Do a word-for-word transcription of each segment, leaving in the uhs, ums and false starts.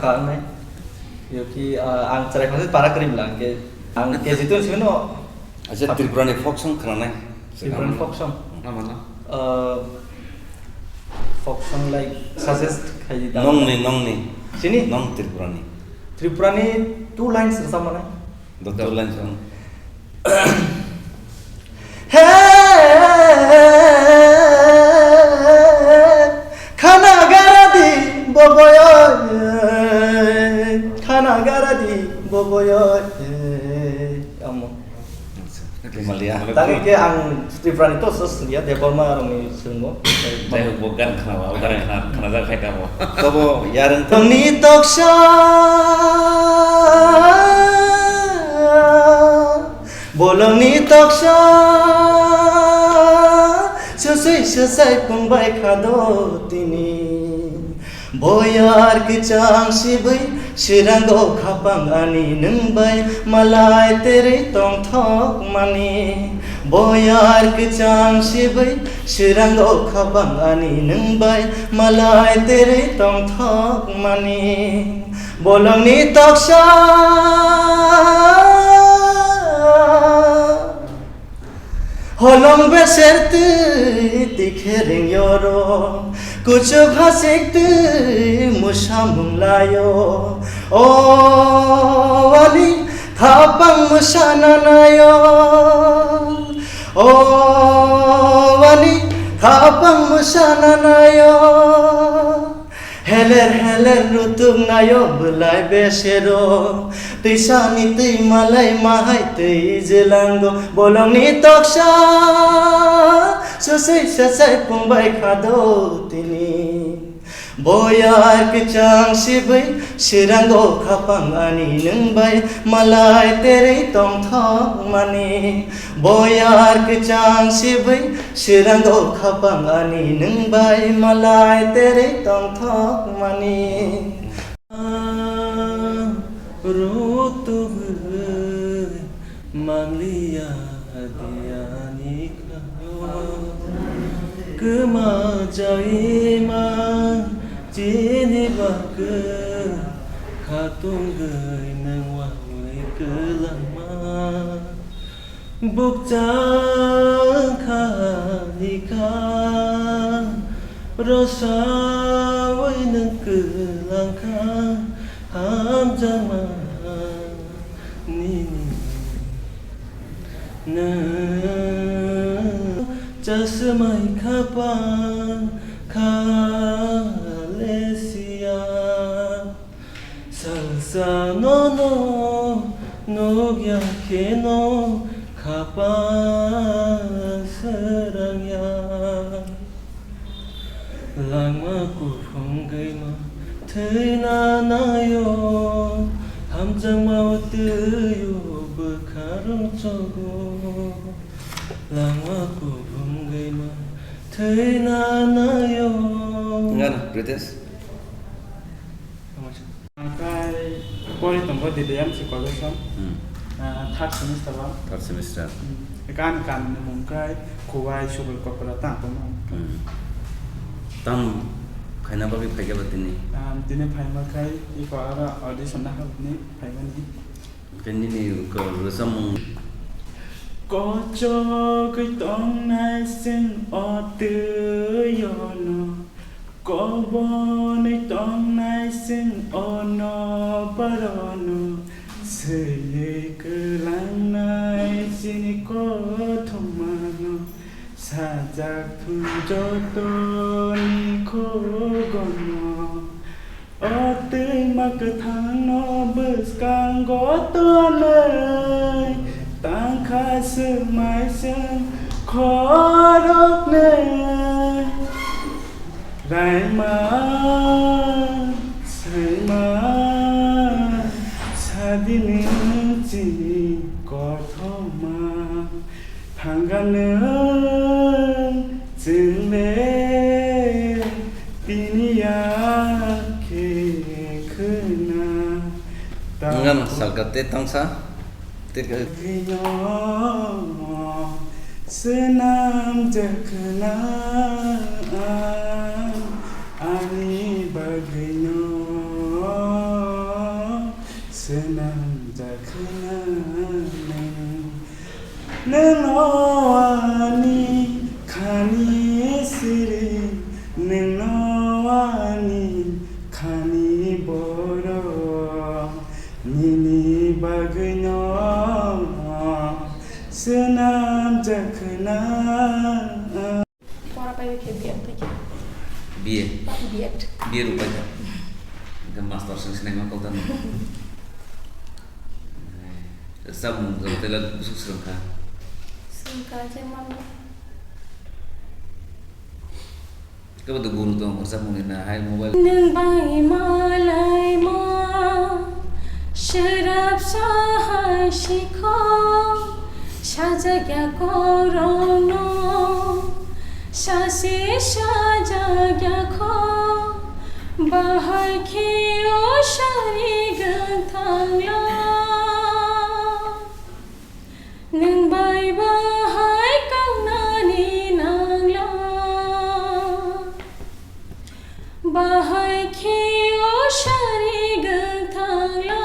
Ang nai. Yo ki, ah, ang chwrai khasi para krim lang ke. Ang K G two sino. Acha Tripura ni folk song khana nai. Tripura ni folk song. Tama na. Ah, folk song like suggest khai di. Nong ni, nong ni. Sini? Nong Tripura ni. Tripura ni two lines rwchapma nai. Doctor Lanchong. He, khana gara di boboyo, khana gara di boboyo. Amo. Himalaya. Tangke ang Tripura ni to sos ya, Debbarma rong ni swngo. Jai hok, bo gan khna ba, bo gan khna, khna jak khai tamo. Tobo yareng tongni toksa, bolongni toksa, susui susai pungbai khado tini. Boyar kwchang sibui, swirango khapang ani nwng bai malai terwi tongthok mani. Boyar kwchang sibui, swirango khapang ani nwng bai malai terwi tongthok mani. Bolongni toksa. Holong beser twi tikhe ring yoro, kuchuk hasik twi musamung layo. O ani khapang musana nayo, o ani khapang musana nayo. Heler heler rutuk nayo bwlai besero, twisani twi malai mahai twi jelango, bolongni toksa susui sasai pungbai khado tini. Boyar kwchang sibui, swirango khapang ani nwng bai malai terwi tongthok mani. Boyar kwchang sibui, swirango khapang ani nwng bai malai terwi tongthok mani. Rutugwi manliya diyani kha. Kwma jaima chini bagwi khatungwi nwng wawi kwlangma. Bukchang kha ni kha, rosawi nwng kwlang kha, hamjakma nini. Nwng chasmai khapang kha le siya. Salsa nono nukya kheno khapang srangya. Langma kuphum gaima thwina nayo, hamjakma twiyo bwkharok chogo. Langma kuphum gaima thwina nayo. Ngana, Pritesh? Hwnkhe pori tongo D D M C college o, Hmm. ah, third semester o. Third semester. Hmm. Kan kan ni mung khe Khowai Subai Kopra tang tongma. Hmm. Tam khaina bagwi phaikhe ba tini? Ah, tini phaima khe iko aro audition na habni phaimani. Hwnkhe nini ko rwchapmung? Kochogwi tongnai chwng o twi ono, kobonwi tongnai chwng ono barono, swiwi kwlangnai chini kothomano, sajak thung jotoni khogono. O twima kwthangno bwskango tonwi, tangkha swmai chwng khoroknwi. Raima, saima, sadi nwng chini kothoma. Thangkha nwng chwng le tini ya khe khwna. Nwng ano salka tei tangsa, tei khe bagwino swnam jakhwna ani bagwino. Swnamjakna nwng, nwngno ani khani siri, nwngno ani khani borok, nini bagwino swnamjakna. Pora pai khe B Ed pai khe. B A. B Ed. B A rok pai kha. Hingke master song sinai ma kok tano. Samung jora tela busuk srong kha. Srong kha je mano. Kabo de guru tong samung ni na hai mobile. Nwng bai malai ma, srap sahai sikho. Sajagya korokno sase sajagya kho, bahai khe o sari gwnthangla, nwng bai bahai kangnani nangla. Bahai khe o sari gwnthangla,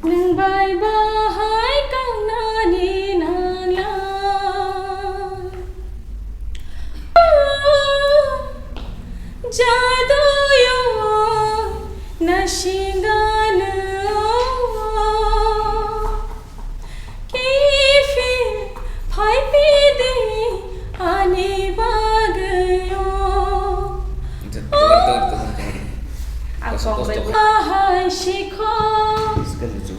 nwng bai bahai kangnani nangla. Jaduyo nasingano. Kiphil phaiphidi ani bagwio. Tor, tor, tor, tor. Ang kok bai. Bahai sikho.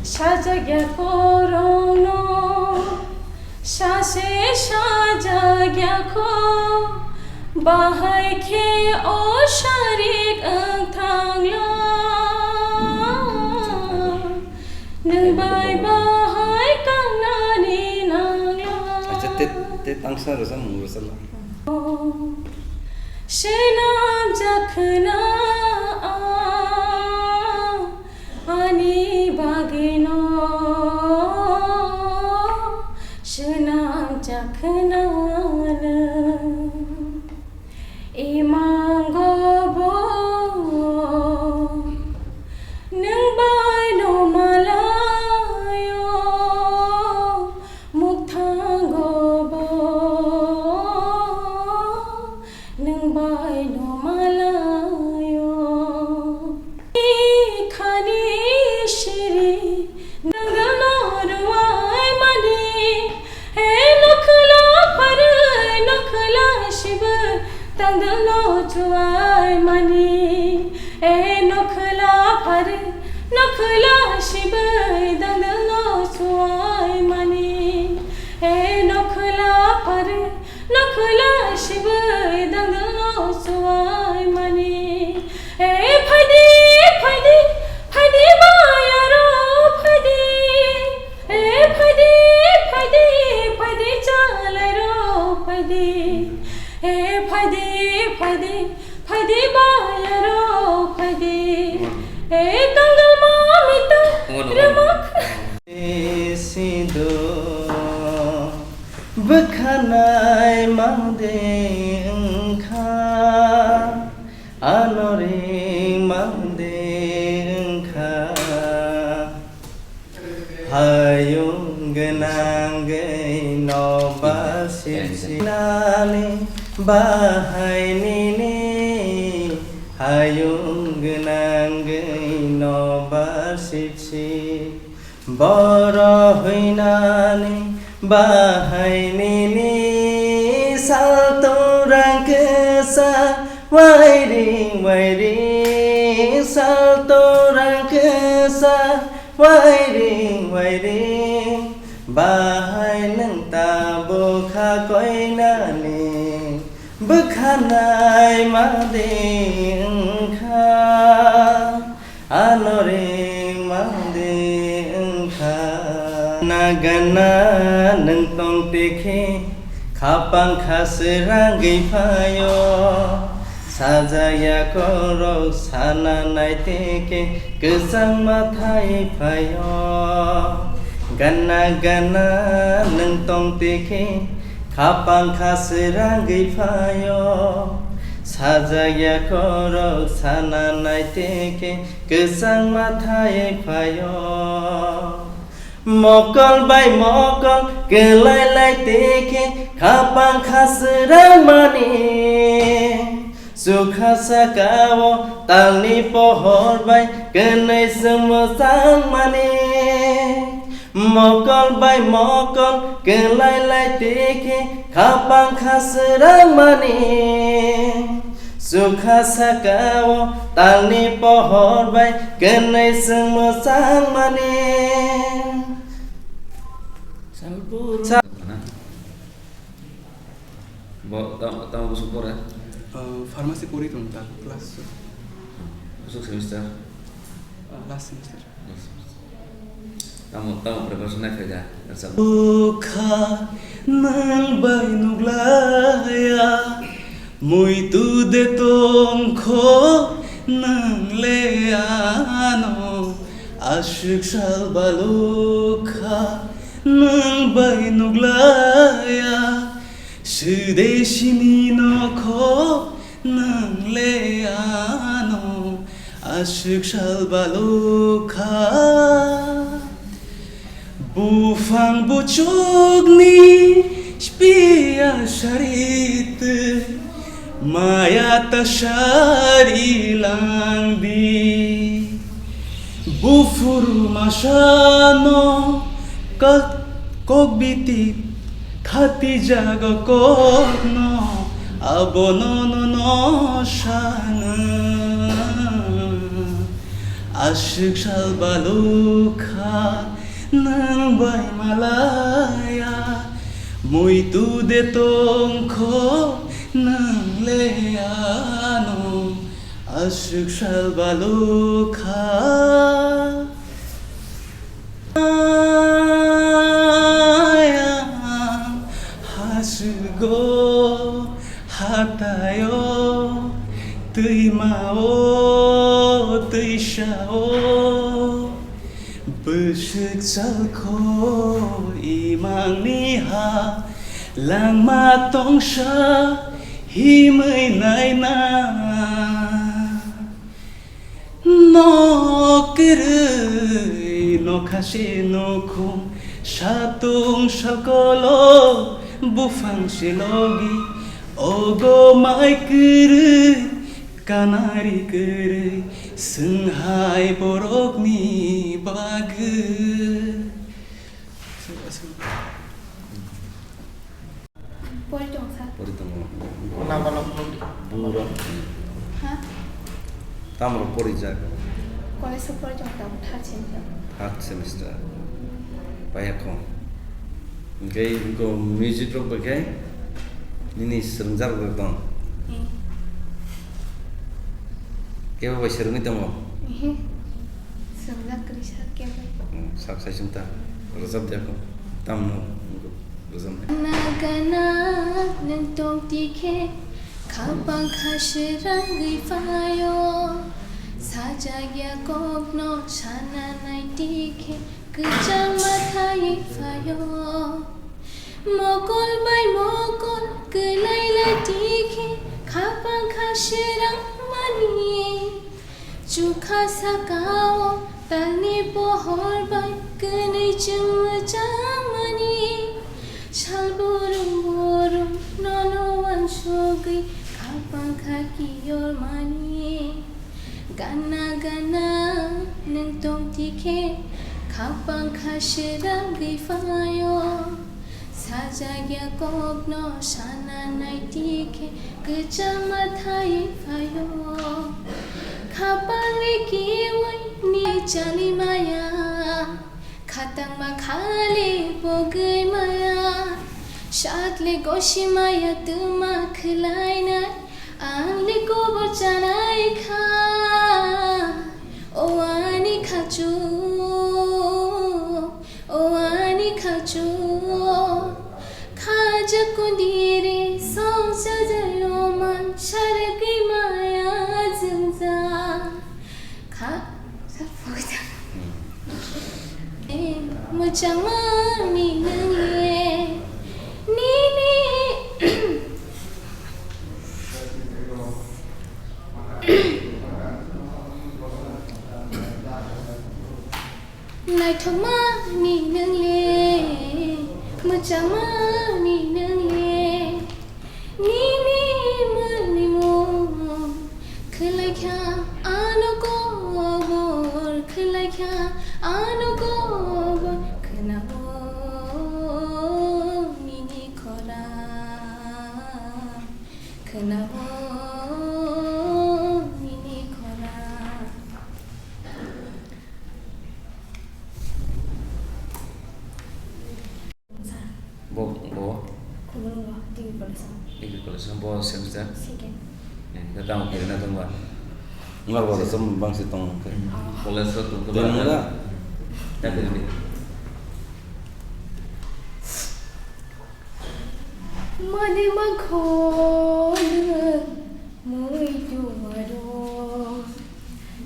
Sajagya korokno. Sase sajagya kho. Bahai khe o sarik wngthangla. Nwng bai bahai kangnani nangla. Acha, te, te tangsa rwsa mung rwsa la. Swnam jakhna a, ani bagwino swnam jakhna nwng. Imango bo nwng bai no malayo, mukthango bo nwng bai no malayo. Khani siri nangano ruwai mani, e nokhla pharwi nokhla sibo tangdalo chuwai mani, e nokhla pharwi nokhla sibo tangdalo chuwai mani, e nokhla pharwi nokhla sibo tangdalo chuwai mani. E phaidi, phaidi, phaidi bayaro phaidi. E phaidi, phaidi, phaidi chalairo phaidi. E phaidi, phaidi, phaidi bayaro phaidi. E kangalma mita One, one. Remak. Sido bwkhanai mangde wngkha, anoring mangde wngkha. Hayung gwnangwi nobar sipsinani bahai nini, hayung gwnangwi nobar sipsi. Boro hwinani bahai nini saltung rang kisa wairing wairing, saltung rang kisa wairing wairing. Bahai nwng tabukha koinani bwkhanai mangde wngkha. Anoring mangde wngkha. Nagana nwng tong tikhe, khapang kha srangwi phaio. Sajaya korok sana nai tikhe, kwchangma thai phaio. Gana gana nwng tong tikhe, khapang kha srangwi phaio. Sajak yakorok sana naite khe kwchang mathai phaio. Mokol bai mokol kwlai lai te khe khapang kha swrang mani. Chukha saka o talni pohor bai kwnwi chwng mwchang mani. Mokol bai mokol kwlai lai te khe khapang kha swrang mani. Chukha saka o talni pohor bai kwnwi chwng mwchang mani. Bo tamo, tamo busuk pore? Uh, pharmacy pori tong ta class. Busuk semester? Uh, last semester. Tamo, tamo preparation nai khaida. Bukha nwng bai nuglaya, muitu de tongkho nwng le ano, aswk sal balukha nwng bai nuglaya, swdesini nokho nwng le ano, aswk sal balukha. Buphang buchukni spiya saritwi maya ta sari langdi. Buphuru masano kok-, kokbiti khati jaga kokno abono nono sana. Aswk sal balukha nwng bai malaya, muitu de tongkho nwng le ano, aswk sal balukha. Hasugo, hatayo, twimao, twisao, bwswk chalkho imangni ha, langma tongsa himwi naina. Nok kwrwi nokha se nukhung, satung sakolo buphang se logi, ogo mai kwrwi, kanari kwrwi, swnghai borokni bagwi. Pori tong sir. Pori tongo. Nabala pori. Bura. Ha? Tamro pori jak. College o pori tong tamo third semester. Third semester. Payakho. Hingke go music rok bai khe nini swrwngjak rok tong. Hmm. Kebo bai swrwngwi tongo? Ehe. Swrwngjak kwrwi sak kebo. Hmm, sak sai sung ta. Rwchap de kho. Tamno. Gana gana nwng tong tikhe, khapang kha srangwi phaio. Sajak ya kokno sana nai tikhe, kwchang mathai phaio. Mokol bai mokol kwlai lai tikhe, khapang kha srang mani. Chukha sakao talni pohor bai kwnwi chwng mwchangmani. Sal burum burum nono uansugwi khapang kha kiyormani. Gana gana nwng tong tikhe khapang kha srangwi phaio. Sajak ya kokno sana nai tikhe kwchang mathai phaio. Khapang ni kiwi ni chali maya, khatang ma khali pogwi maya, sakle gosi maya tuma khwlainai, ang le kobor chanai kha, o ani khachu. O ani khachu, khaja kundiri song sajayo man sargwi maya jwngjal. Kha, sar phuja. Eh, mwchangmani nangye, nini. Naithokmani nwng le, mwchangmani nwng le, nini mwlwimung khwlaikha ano kobor, khwlaikha ano kobor, khwnao nini khorang, khwnao nini khorang. Bo, bo? Khumulwngo, Degree College o. Degree College o, bo semester? Second. Eh, da tamo kirina tongba? Ngal bo da som bangsi tong khe. Oh. College o tong. Tong da? Da kirina. Mani mangkho nwng muitu aro.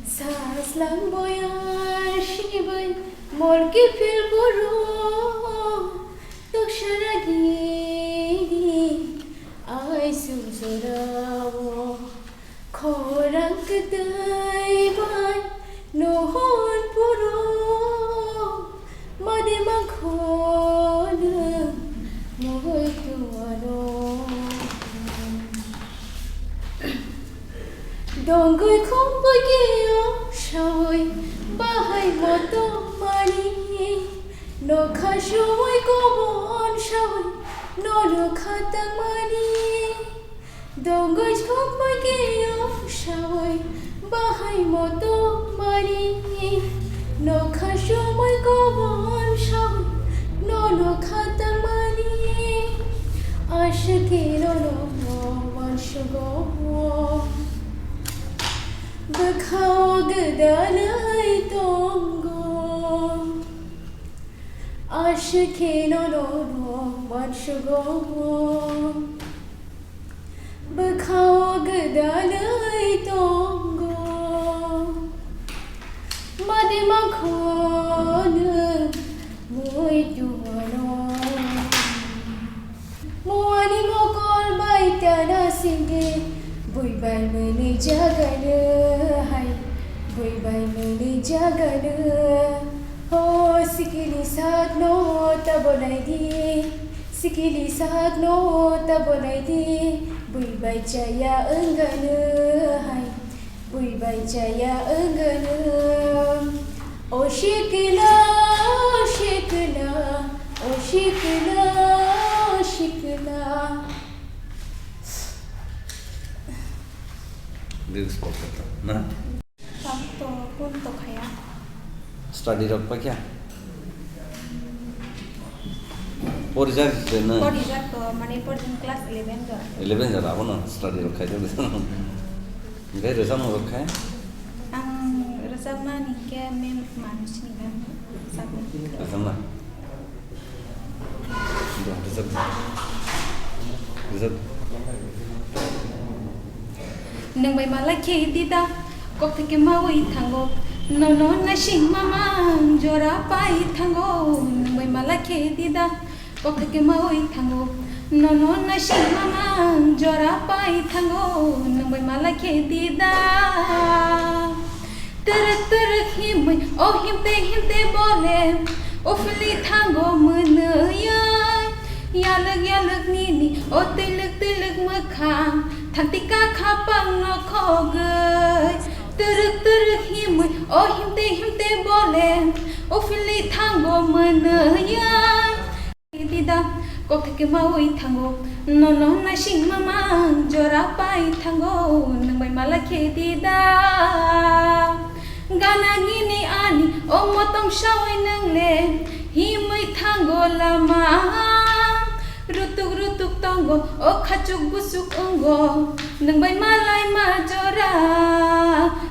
Sajlang boyar sinibai mol kiphil borok. Toksaragini aisuk jorao. Khorang kwtwi bai nohor puro, made mangkho nwng muitu aro. Dongwi khumbai khe o sawi bahai moto mani, nokha sawi kobon sawi nono khatang mani. Dongwi sokbai khe o sawi bahai moto mani, nokha somoi kobon sawi nono khatang mani. Aswk khe nono wansugo, bwkhao gwdalwi tongo. Aswk khe nono wansugo. Bwkhao gwdalwi tongo, made mangkho nwng muitu ano. Muani mokol bai tana sindi, bui bai mwnwi jagano hai, bui bai mwnwi jagano. O sikili sakno ta bolai di. Sikili sakno ta bolai di, bui bai chaya wngano hai, bui bai chaya wngano. O sikila, o sikila, o sikila, o sikila. Lyrics pokta na? Tam to kun to khaya. Study rok paikha? Porijak de na? Porijak to, mane porijak class eleven jora. Eleven jora, abono study rok khaijak de. Hingke rwchapna rok khai? Ang rwchapna ni hingke mem manwi sini gan rwchapna. Rwchapna? Nwng bai malai khe dida, kok theke mawi thango. Nono naising mamang jora pai thango. Nwng bai malai khe dida, kok theke mawi thango. Nono naising mamang jora pai thango. Nwng bai malai khe dida. Twrwk twrwk himwi, o himte himte bole, o philwi thango mwnwi. Yalwk yalwk nini, o twilwk twilwk mwkhang, thangti kakha pang nokhogwi. Twrwk twrwk himwi, o himte himte bole, o philwi thango mwnwi. Dida, kok theke mawi thango, nono naising mamang jora pai thango, nwng bai malai khe dida. Gana gini ani, o motong sawi nwng le, himwi thango lama. Rutuk rutuk tongo, o khachuk busuk wngo, nwng bai malai ma jora.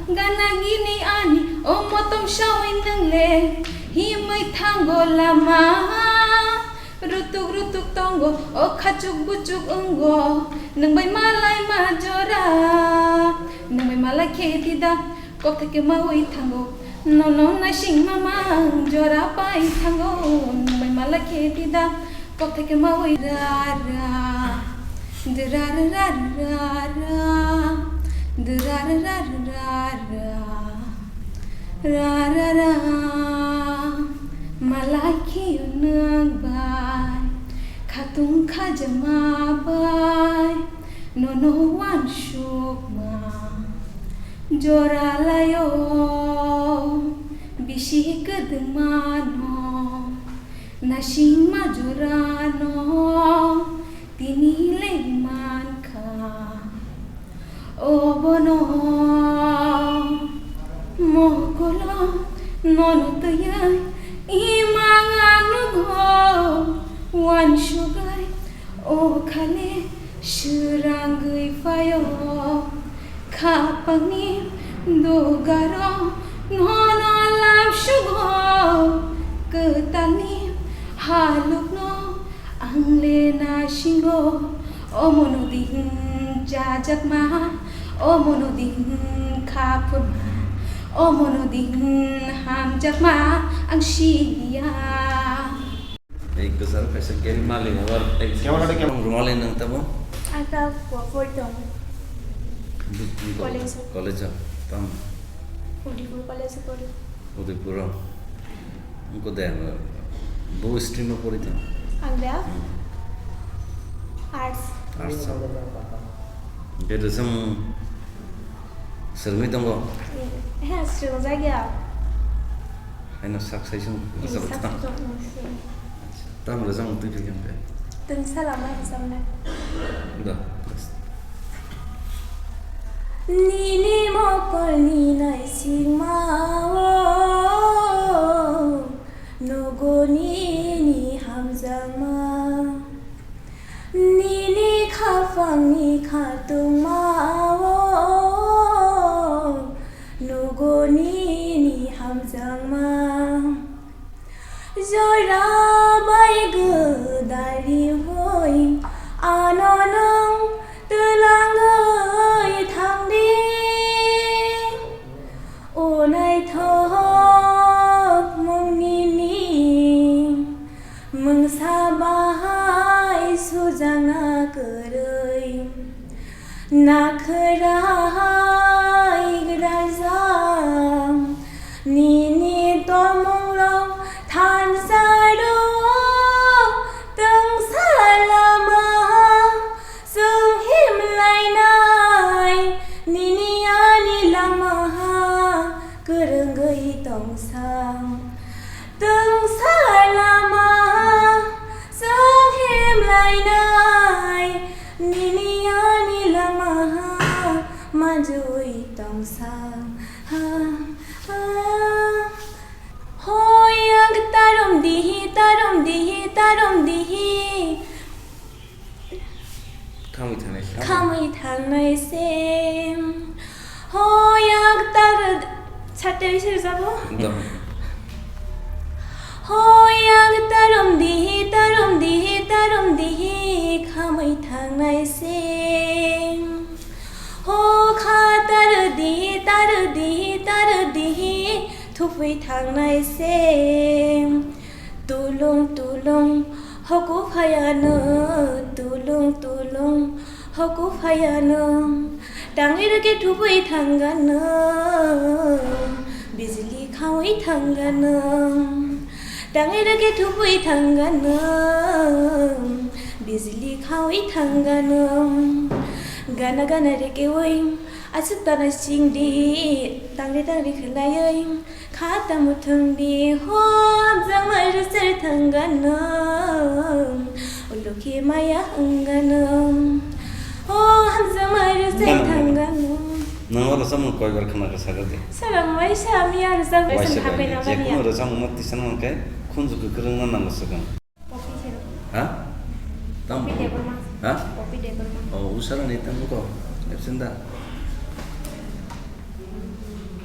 Gana gini ani, o motong sawi nwng le, himwi thango lama. Rutuk rutuk tongo, o khachuk buchuk wngo, nwng bai malai ma jora. Nwng bai malai khe dida, kok theke mawi thango. Nono naising mamang jora pai thango, nwng bai malai khe dida, kok theke mawi ra ra. Dra ra ra ra ra. Dra ra ra ra ra. Ra ra ra. Khajama bai nono wansukma jora laio, bisi kwdwngmano nasingma jorano tini le mankha. Obono mokolo nono twiwi imang ang nugo, wansugwi o khale swrangwi phaio. Khapangni dugaro nono lamsugo, kwtalni halukno ang le nasingo. Omono din chajakma, omono din khapurma, omono din hamjakma ang siya. Ek bazar kaisa game mali abar ek Camera de camera. Rumali nang tabo? Ata kuapor tong. College. College tam. Udaipur college pori. Udaipur. Engko de bo stream pori tong. Ang de? Hmm. Arts. Arts. Graduation swrwngwi tongo? He, swrwngjak ya. Haino sak sai sung. Sak sai sung. Tamo rwchapmung twi philkhe hwnkhe? Twngsa lama rwchapnai. Da. Nini mokolni naisingmao nugo nini hamjakma. Nini khapangni khatungmao nugo nini hamjakma. Jora bai gwdari hoi ano nwng twlangwi thangdi. O naithok mung nini mungsa bahai sujana kwrwi. Nakhwra hai gwdajak nini tongmungrok thansa rwo, twngsa lama chwng himlainai nini ani lama kwrwngwi tongsa. Twngsa lama chwng himlainai nini ani lama majui tongsa. Ha, ha. Hoi ang tarom dihi, tarom dihi, tarom dihi. Khamwi thangnai se. Khamwi thangnai se. Hoi ang tar-, sate bisi rwjabo? Dong. Hoi ang tarom dihi, tarom dihi, tarom dihi, khamwi thangnai se. Ho kha tar dihi, tar dihi, tar dihi, thupwi thangnai se. Tulung tulung hoku phayano, tulung tulung hoku phayano. Tangwi rwkhe thupwi thangano, bijli khawi thangano. Tangwi rwkhe thupwi thangano, bijli khawi thangano. Gana gana rwkhe oi aswk tana singdi, tangri tangri khwlaiwi. Kha tamo thwngdi ho hamjakma rwchar thangano, ulukhi maya wngano. Ho hamjakma rwchar thangano. Nang o rwchapmung koibar khna kha sakha di. Swrwng waisa miya rwchap waisa hapai na jekunu rwchapmung no tisan mankhe khunju kwkrwng no nango swkang. Poppy Debbarma. Ha? Tamo? Poppy Debbarma. Ha? Poppy Debbarma. Oh, usara ni tamo ko? Absent da?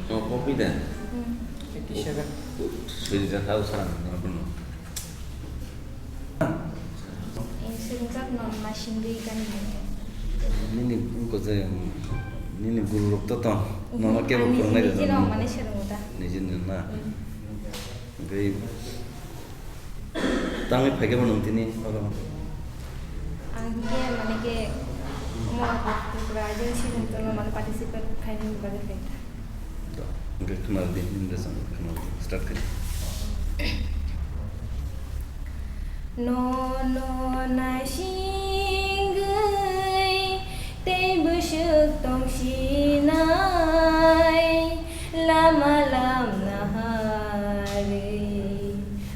Oh, Poppy da? Hmm. Eighty seven. Siri ja tau usara ni, apa no? Eh, siri ja no ma singri kan ni. Nini ko je, nini guru rok to to. Nono kebo ani phungnai nini da jino no. Mane serung da. Nini jino na. Hmm. Hwnkhe tangwi phaikhe bo nwng tini oro? Ang hinkhe mane khe omo Tripura Ajiang Sikhum Tono mane participate khainani bagwi phaikha. To, hwnkhe khwnardi, nini rwchapmung khwnardi, start khaidi. Nono naisingwi tei bwswk tongsinai, lama lamna harwi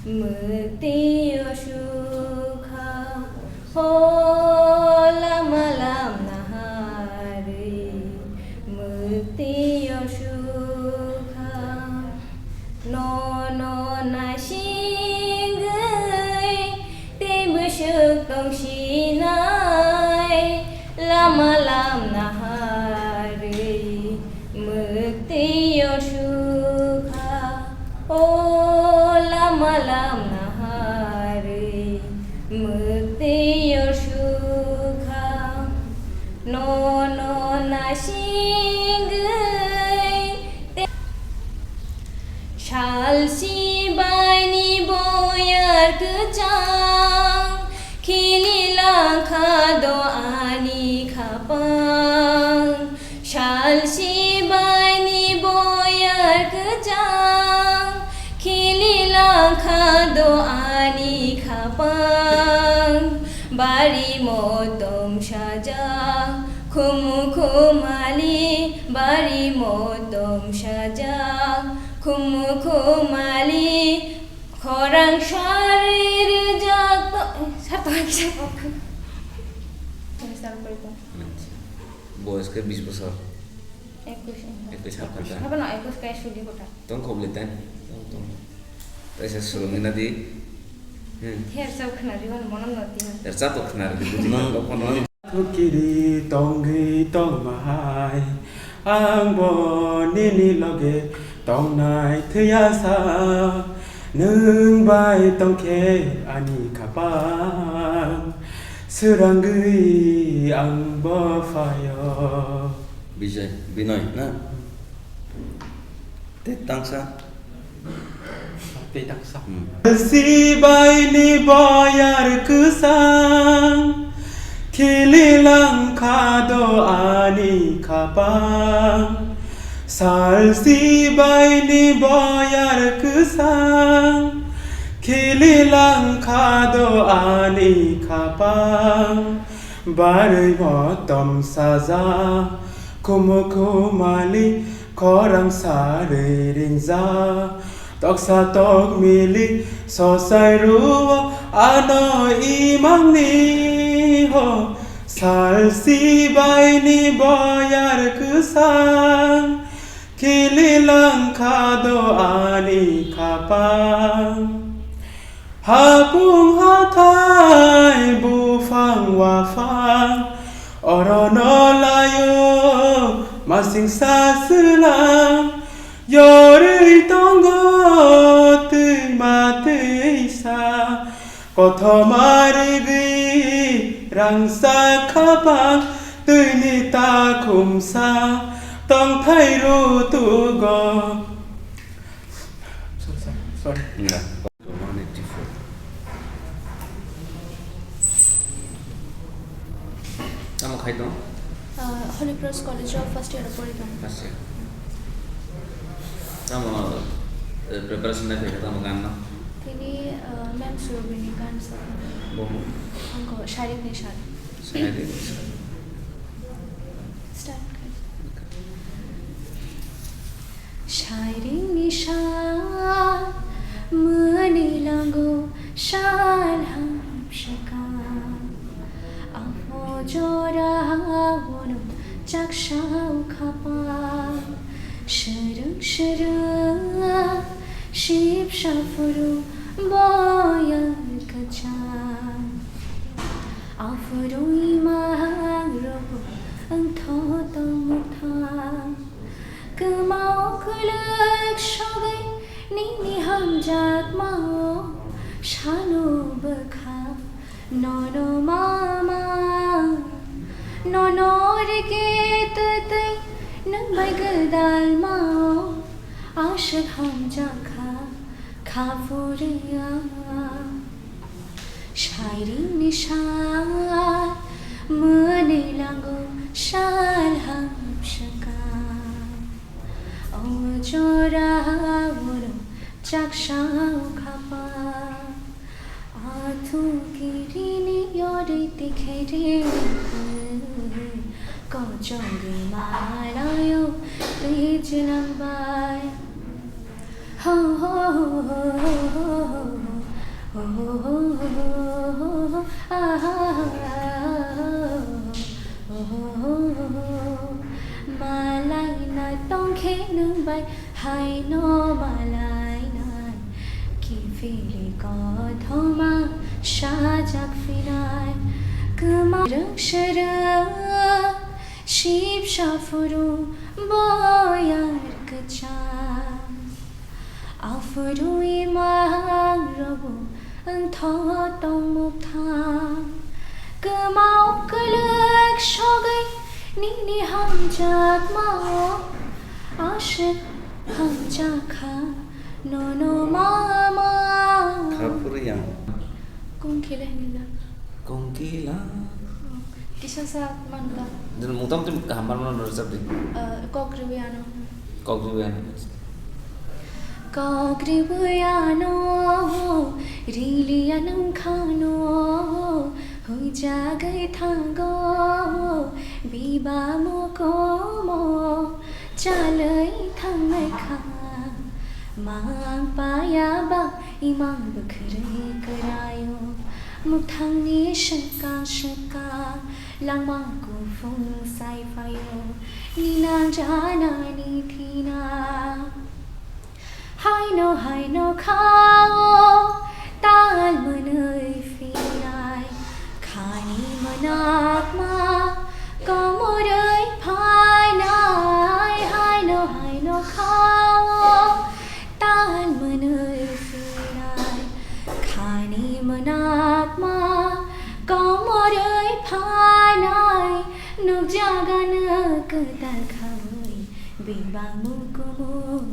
mwktwi o sukha. Ho lama lamna harwi mwktwi o sukha. Nono naisingwi tei bwswk tongsinai, lama lamna harwi mwktwi o sukha. O lama lamna harwi mwktwi o sukha. Nono naisingwi te- Sal sibaini boyar kwchang, khili langkha do ani khapang. Sal sibaini boyar kwchang, khili langkha do ani khapang. Bari motom sajak, khumu khumali, bari motom sajak, khumu khumali, khorang sari rijak to-, sar to kisa kok. Kisa kok. Boyos khe bis bosor. Ekus. Ekus hapkha ta? Hapano ekus kaya sudi kota. Tong khobli tan. Tong, tong. Taisa surungwi na di. Hmm. Her chao khna di, mano mano no di. Her chao to khna di. Nang, nang. Kiri tongwi tongmahai, ang bo nini loge tongnai thwiya sa. Nwng bai tongkhe ani khapang, swrangwi ang bo phaio. Bijay, Binoy, na? Tei tangsa. Tei tangsa. Hmm. Sibaini boyar kwsang, khili langkha do ani khapang. Sal sibaini boyar kwsang, khili langkha do ani khapang. Barwi motom saja, khumu khumali, khorang sarwi ringja. Toksa tokmili, sosai ruo, ano imangni ho. Sal sibaini boyar kwsang, khili langkha do ani khapang. Hapung hathai buphang waphang, orono laio masingsa swlang, yorwi tongo twima twisa, kothoma rwgwi rangchak khapang, twini takhumsa tongthai rutugo. Sorry, sorry. Sorry. Nga. One eighty-four. Tamo khai tong? Ah, Holy Cross College o first year o pori tong. First year. Tamo, eh, preparation na khai tamo gan no? Tini, ah, ma'am Surabhini gan sa. Bomo? Angko Sharik Nishad. Sharik Nishad. Start khai. Shairing ni sha, mani lango shal ham shaka. Apo jora wono chaksa ukhapa. Shurung shurung ship shafuru boya kacha. Aphuru imang rok wngtho tongthang. Kwmao kwlwk sogwi nini hamjakmao sano bwkha. Nono mama, nono rikitwtwi nwng bai gwdalmao aswk hamjakha. Kha phurwya shairing ni sal, mwnwi lango sal hamsaka. O jora oro chaksa o khapa. Thukirini yori tikhe ri kochori malayo twi chinambai. Ho, ho, ho, ho, ho, ho, ho, ho, ho, ho, ho, ho, ah, ah, ah, ah, oh, oh, oh, oh. Malaina tongkhe nwng bai haino malainai. Kiphilwi kothoma sajak phinai. Kwma rwng srwng sipsa phuru boyar kwchang. Aphuru imang rogo wngtho tongmukthang. Kwmao kwlwk sogwi nini hamjakmao aswk hamjakha nono mama. Kha phuru yang. Kongkila hinwi jak. Kongkila. Oh, kisa sa manka. Din motamti kaham manmano rwchapdi. Eh, kok riwi ano. Kok riwi ano. Kok riwi ano, rili anung khano, hujagwi thango, biba mokomo, chalwi thangnai kha, mang paya ba. Imang bwkhwrwi kwraio, mwthangni swkang swkang, langmang kuphung sai phaio, ninang janani thina. Haino haino khao, tal mwnwi phinai, khani mwnakma, komorwi phainai, haino haino khao, tal mwnwi phinai, khani mwnakma, komorwi phainai, nukjagano kwtal khaui, bibang mukumu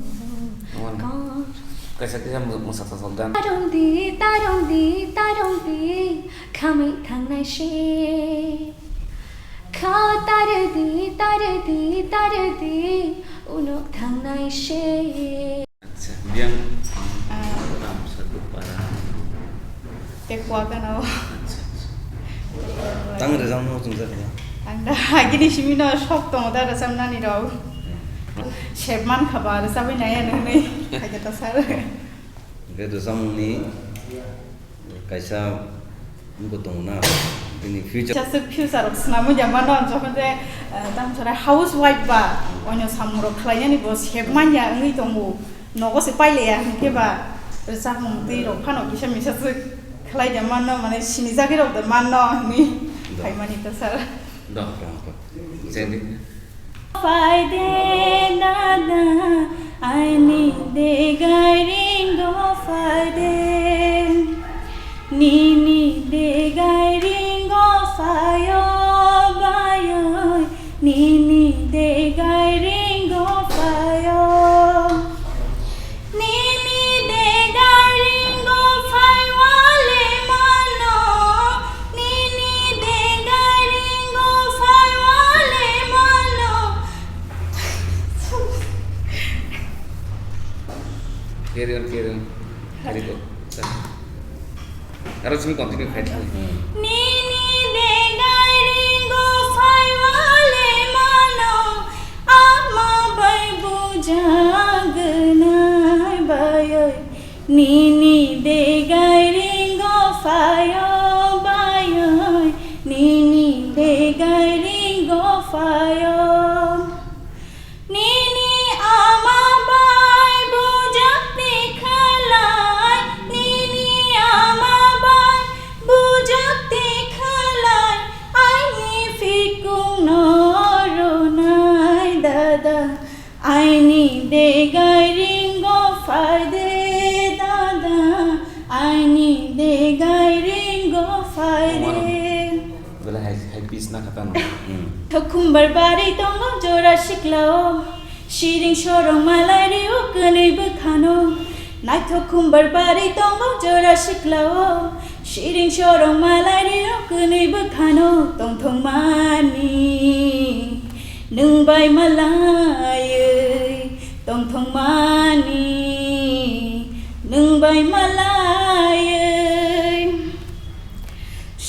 Omo kor. Kaisa kisa mwsa thasok dan. Tarong di, tarong di, tarong di, khamwi thangnai se. Kha tare di, tare di, tare di, unok thangnai se. Acha, biyang. Ah. Ramsa Dupara. Te kuwa gana o. Acha, acha. Tang rwchapno chwngsa kha. Ang da agini simi no sok tongo da rwchapnani rok. Hmm. Sep man kha ba rwchapwi nai ano hwnwi. Khaikhe ta sir. Hwnkhe rwchapmungni kaisa wngkha tongo na, bini future. Kaisa future rok swnamwi ya mano, jokhon je, eh, tamo sara housewife ba, oino samung rok khlainani bo sep man ya wngwi tongo. Nogo se pailaiya, hinkhe ba rwchapmung twi rok phano kisa misa se khlai de manno, mane sinijagwi rok de manno hinwi Do. Phaimani ta sir. Do. Chengdi. Phai de dada, aini de gairingo phai de. Nini de gairingo phaio bayoi. Nini de gairingo phaio. Nini de gairingo phaiwale mano. Nini de gairingo phaiwale mano. Carry on, carry on. Carry go. Aro chini continue khai thang. Hmm. Nini de gairingo phaiwale mano, ama bai bujagnai bayoi. Nini de gairingo phaio bayoi. Nini de gairingo phaio. Nini ama bai bujak tikhalai, nini ama bai bujak tikhalai, aini phikung no ronai dada, aini de gairingo phai de dada, aini de gairingo phai de. Belai hai, hai pis na kha tamo. Hmm. Thokhumbar bari tongo jora siklao. Siring sorong malai rio kwnwi bwkhano. Naithok khumbar bari tongo jora siklao. Siring sorong malai rio kwnwi bwkhano. Tongthokmani nwng bai malaiwi. Tongthokmani nwng bai malaiwi.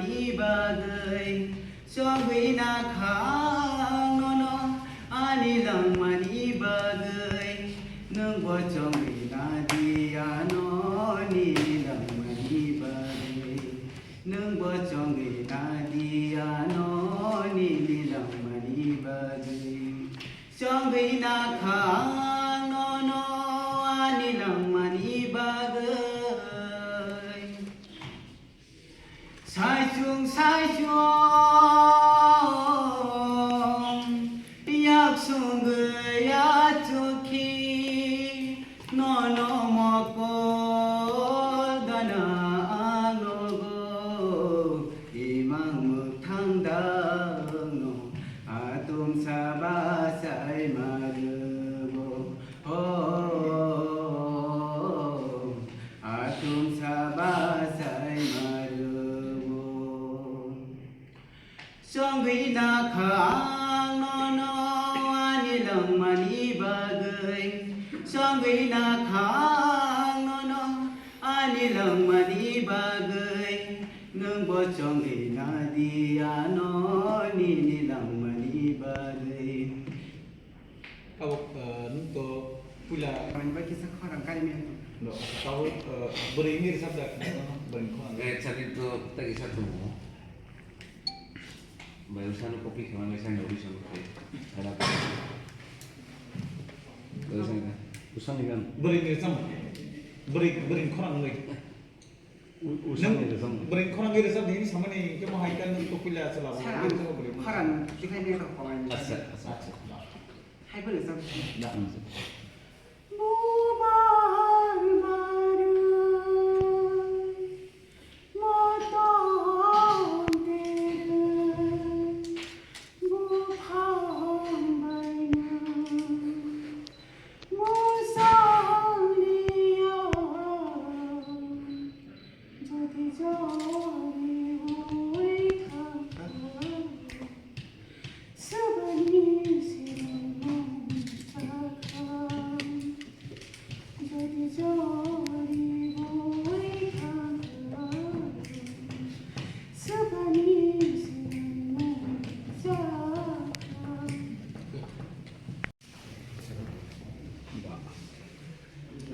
langmani bagwi. Chongwi nakha ang nono ani langmani bagwi. Nwngbo chongwi nadi ano nini langmani bagwi. Nwngbo chongwi nadi ano nini langmani bagwi. Chongwi nakha ang nono ani langmani bagwi. Saichung saichung yak sungwi achukhi nono mokol gana ang nogo imang mwthang dangno atum saba sai marugo. Oh, atum saba sai marugo. Chongwi nakha ang nono ani langmani bagwi. Chongwi nakha ang nono ani langmani bagwi. Nwngbo chongwi nadi ano nini langmani bagwi. Tabuk, ah, nwng to Puila. Ang bai kisa khorang kari mia. No, tabo, eh, bwrwi ni rwchap da. Bwrwi khorang. Eh, chani to ta kisa tongo. Bai usano copy khama bai sani audition khe. Ada. Bai usano. Usani gan. Bwrwi ni rwchap. Bwrwi, bwrwi khorang bai. U-, usani rwchap. Bwrwi khorang bai rwchap ni samani khe mo hai kan to puila chala. Sa, bwrwi khorang. Khorang, chikai ni rok khorang. Accha, accha, accha. Hai bwrwi rwchap. Da. Bubar barwi, motom terwi, buphang bainwi, mosoliyo. Jodi jori ui thangkha, sabani sinimung chakha. Jodi jori ui thangkha, sabani sinimung chakha.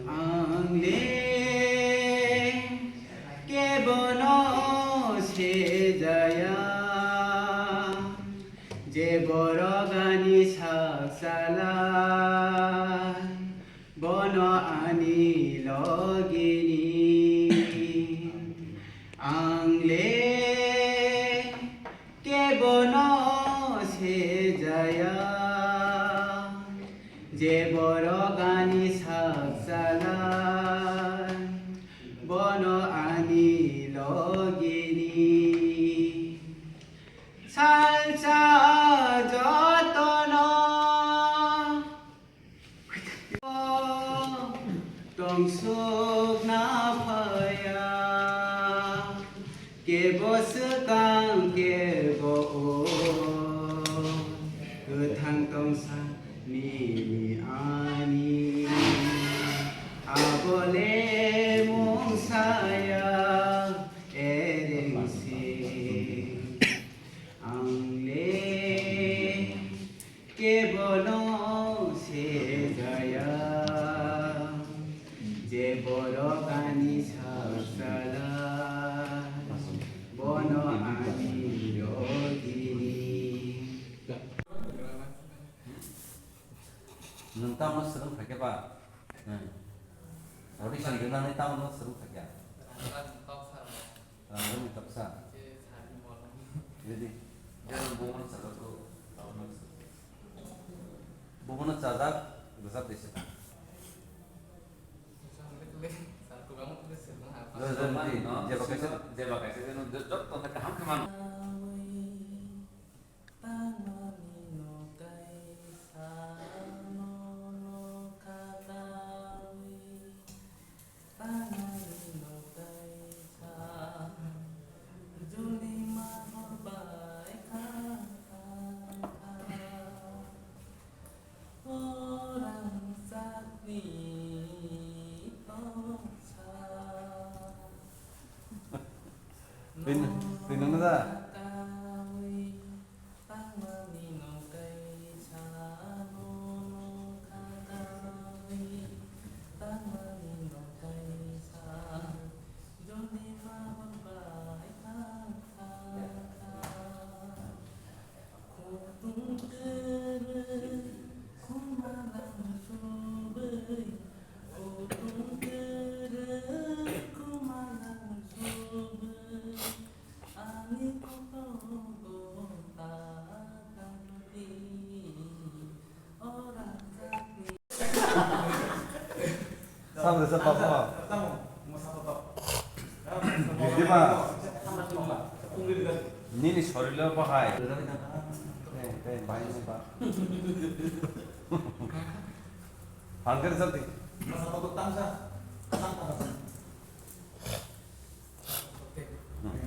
Ang le kebono sejaya, je borok ani sak salai, bono ani logini. Ang le kebono sejaya, je borok ani sak salai, bono ani logini. Salsa jotono Tongsukna phaiya, kebo swkang kebo o, kwthang tongsa nini ani. Abo le mungsaya ereng se, ang le Kebono sejaya, je borok ani sak salai, bono ani logini. Nwng tamo swrwng kha khe ba? Hmm. Audition rwnani tamo no swrwng kha khe? Rangni toksa. Ready? Jeno bumono chajak ko, bumono chajak, rwchap de se. Jeba kaisa, jeba kaisa jeno jotto kaham khe mano. Tangmani no kaisa no no kha kawi. Tangmani no kaisa juni ma hor bai kha kha kha. O rangchakni tongsa. Twi, twi nungno da? Tangmani no kaisa no no kha kawi. Tangmani no kaisa joni ma hor bai kha kha kha. Kutung kwrwi kumalang subwi, kutung kwrwi kumalang subwi, ani kotogo ta kangdi, o rangchakni. Sam rwchap papa. Bidima. Nini sorilo bahai. Tei, tei, bahai ni ba. Hangkar jati. Hmm.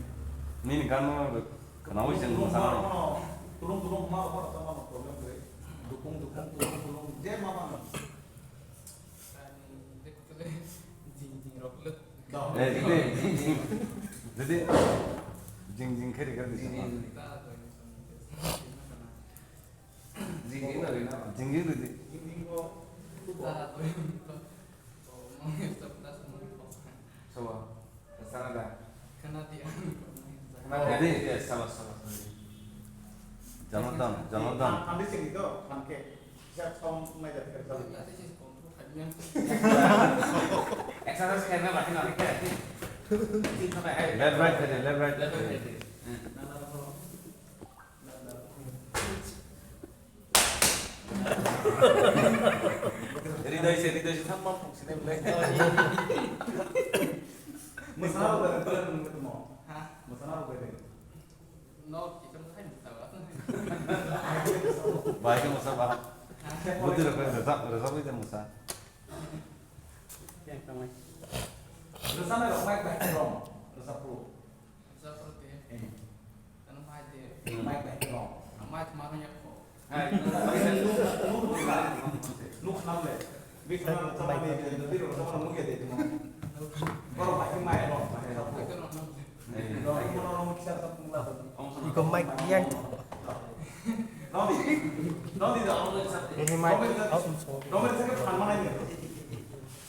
Nini gan no kana oi jeng mo sana. Tulung tulung ma ba sama problem kre. Dukung dukung tulung tulung je ma ma. Eh, jing jing rok le. Eh, jing jing. Jadi jing jing khe rikar di sama. Jing jing na rina. Jing jing ridi. Jing jing bo. Sabo. Sana da. Mati, yes, sama, sama, sama. Jangan dong, jangan dong. Exercise karena lagi nanti kan. Left, right, left, right. Left, right. Ridai se, ridai se, thamma phung sine belai. Masana rok bai, bai, bai, bai, bai. Ha? Masana rok bai, bai. No, kita makai musa ba. Bai ke musa ba. Ha? Buti rok bai, rajab, rajab bai ke musa. Yang tamai. Rajab bai rok mai bai rok. Rajab pro. Rajab pro te. Eh. Ano mai te. Mai bai rok. Mai thamar yang ko. Iko mic yang. Ini mic.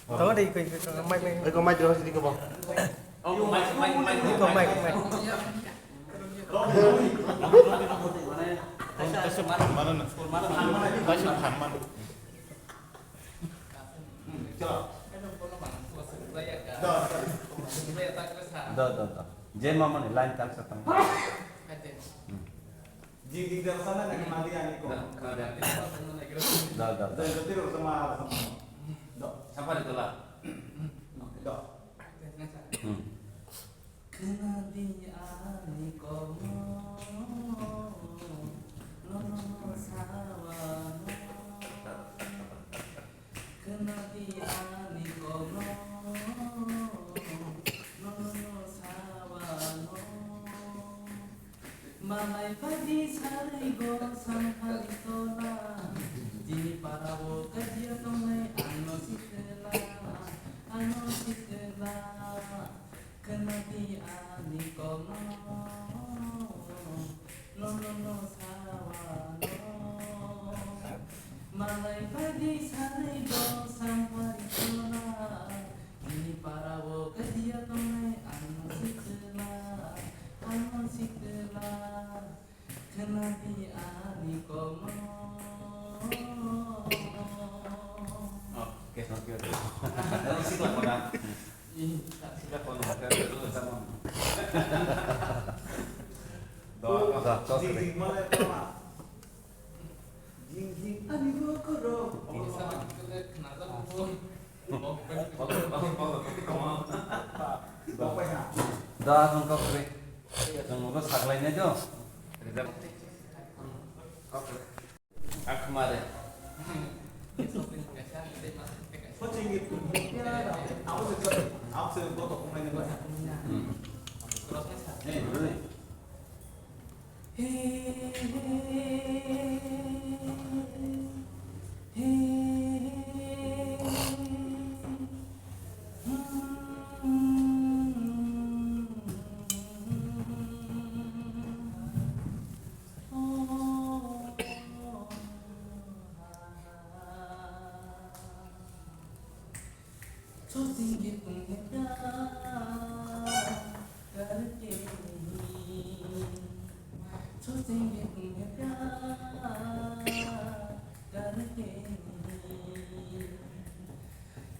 Tahu deh, iko, iko, iko mic, mic. Iko mic terus, iko, Bang. Iko mic, mic. Da, da, da. Je mama ni line tang sa tang. Jing jing jang sana na mandi ani ko. Da, da, da. Jang jati ro sama sama. Do. Sapa di tola? Do. Hmm. Khna di ani kokno, nono sawano. Khna di ani kokno, nono sawano. Malai pagi sarwi go samphari tola, tini parao kajia tongnai ano sikla, ano sikla. Khna di ani kokno, no, no, no, sawano. Malai pagi sarwi go samphari tola, tini parao kajia tongnai ano sikla, ano sikla. Khna di ani kokno. Oh, okay, okay, okay. Sikla kona. Ih, sikla kona, okay, okay, sama. Doa, doa, doa. Jing jing male tama. Jing jing ani bokhorok. Ini sama, kita kena sama. Doa, doa, doa, doa. Da, ang kok re. Ang kok saklai na jo. Ak mare. Hmm.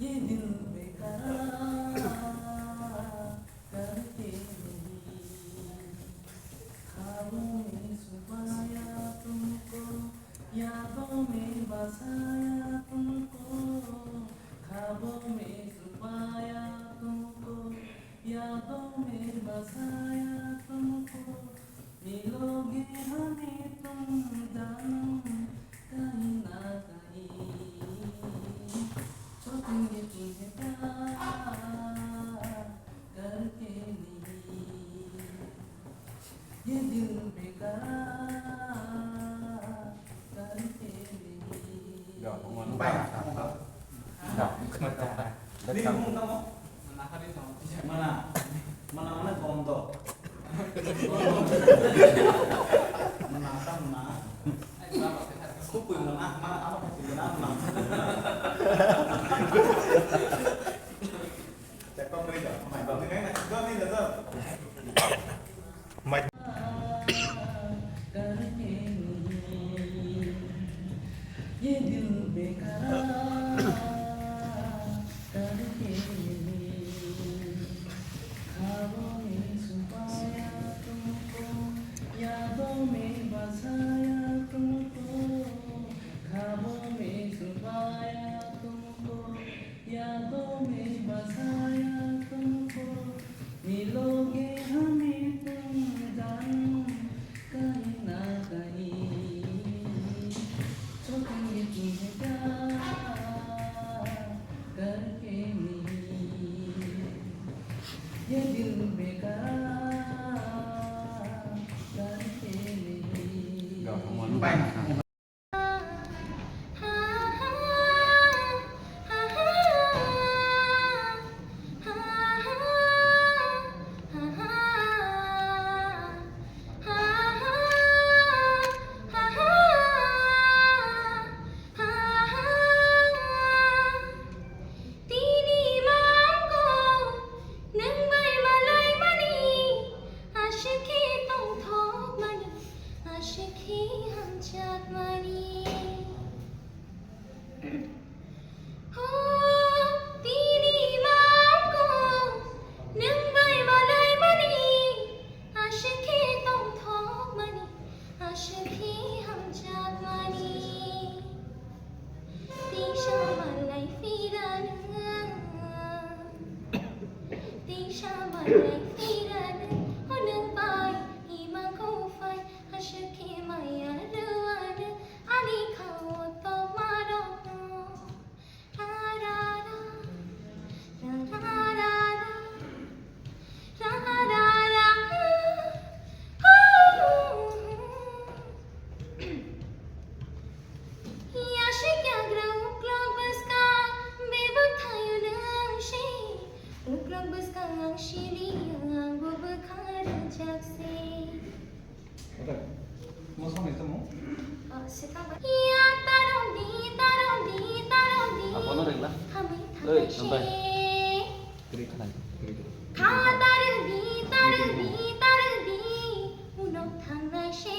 ये दिल बेकरार करके नहीं, ख्वाबों में सुबाया तुमको, यादों में बसाया तुमको, ख्वाबों में सुबाया तुमको, यादों में बसाया तुमको। मिलोगे हमें तुम जानम कहीं ना कहीं। सोचेंगे तुम्हें प्यार करके नहीं। ये दिल बेकरार करके नहीं। Bai. Bai. Bai. Mana? Mana, mana gom do. Mana ta mana. Kupui mana, mana apa kupui mana, mana. Mai. ये दिल बेकरार करके नहीं, ख्वाबों में छुपाया तुमको, यादों में बसाया तुमको, ख्वाबों में छुपाया तुमको, यादों में बसाया तुमको, मिलोगे हमें तुम जानम कहीं ना कहीं, छूटेंगे तुम्हें प्यार करके नहीं, ये दिल बेकरार करके नहीं। Tini mangko nwng bai malaimani, aswk khe tongthokmani, aswk khe hamjakmani. Ho, tini mangko nwng bai malaimani, aswk khe tongthokmani, aswk khe hamjakmani. Teisa malai phirano, teisa malai phirano, o nwng bai ima kok phai, aswk khe maya rwano, ani khao tongmarokno. Ra, ra, ra, ra, ra, ra, ra. Ra, ra, ra, ra, ra. Yasik yagra uklok bwskang bebak thaio nwng se. Uklok bwskang ang siri ang bo bwkha rwjak se. Ata, mo samai tamo? Ah, se tamo. Ya, tarong di, tarong di, tarong di. Abono rengla. Khamwi thangnai se. Kiri khanai, kiri kiri. Kha tarong di, tarong di, tarong di. Unok thangnai se.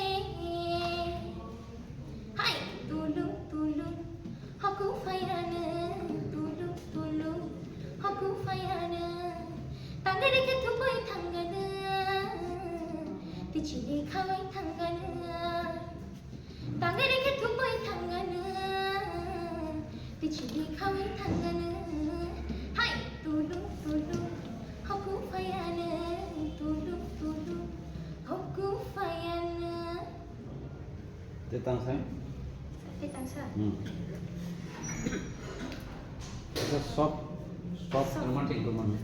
Hai, tulung, tulung. Hoku phaiano, tulung, tulung. Hoku phaiano. Tangwi rikhe thumbai thangano. Tichini khawi thangano. Tangwi rikhe thumbai thangano. Tichini khawi thangano. Hai, tulung, tulung. Hoku phaiano, tulung, tulung. Hoku phaiano. Tei tangsa? Tei tangsa? Hmm. Asa soft, soft. Soft. Romantic, romantic.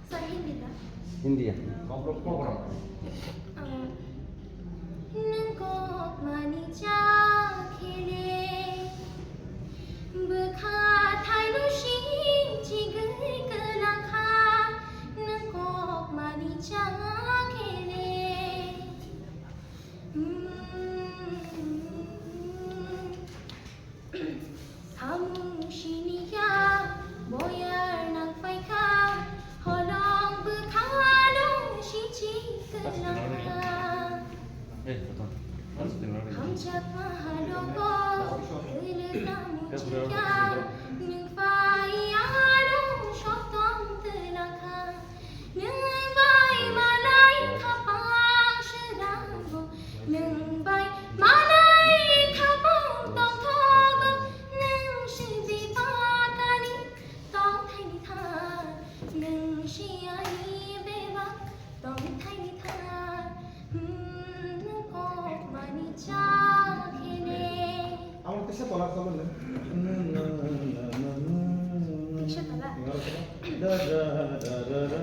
Sir, Hindi da? Hindi ya? Uh, nwng kok mani cha khele, bwkha thaino sing chigwi kwlangkha, nwng kok mani cha khele. Samung siniya boyar nang paikha, holong bwkhano sichi kwlangkha. Hamjakma halogo, kwlwkna muchikya, nwng pai ano sotong twlangkha. Nwng bai malai khapang srango, nwng bai malai khapang tongthogo, nwng se bebakni tongthaini thar, nwng se ani bebak tongthaini thar, hmm, nwng kok mani cha khele. Amo kisa tolak tolak le. Kisa tolak. Da, da, da, da, da.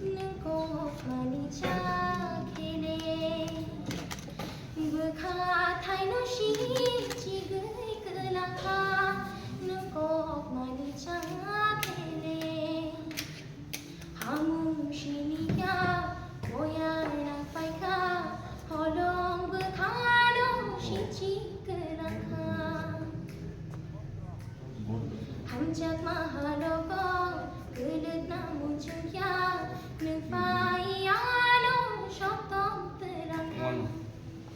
Nwng kok mani cha khele. Bwkha thaino si chigwi kwlangkha. Nwng kok mani cha khele. Hamung siniya boyar nang paikha, holong bwkhano sichi kwlangkha. Jakma halogo, kwlwkna muchungya, nwng phai ano sotom twrang. Wano.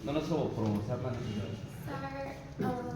Nono sobo phwrwngo, sakna. Sir, uh,